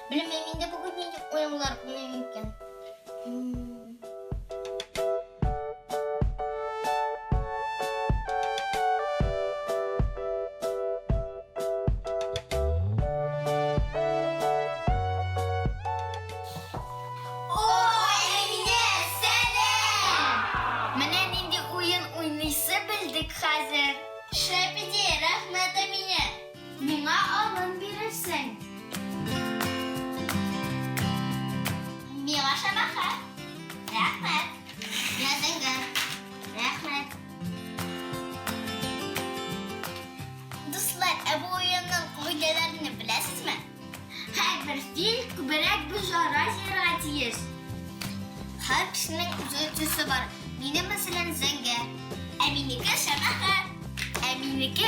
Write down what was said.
Белмим инде бүген нинди уеннар уйныйм икән. Менә нинди уен уйныйсы белдек хәзер. Шәп идея, рәхмәт, Әминә. Миңа алын бирерсең. Миңа шамаха. Рәхмәт. Миңа зәңгәр. Рәхмәт. Дуслар, ә бу уенның кагыйдәләрен беләсезме? Һәрбер фил күбрәк боҗара җыярга тиеш. Һәр кешенең үз төсе бар. Минем, мәсәлән, зәңгәр. Ә минеке шәмәхә. Ә минеке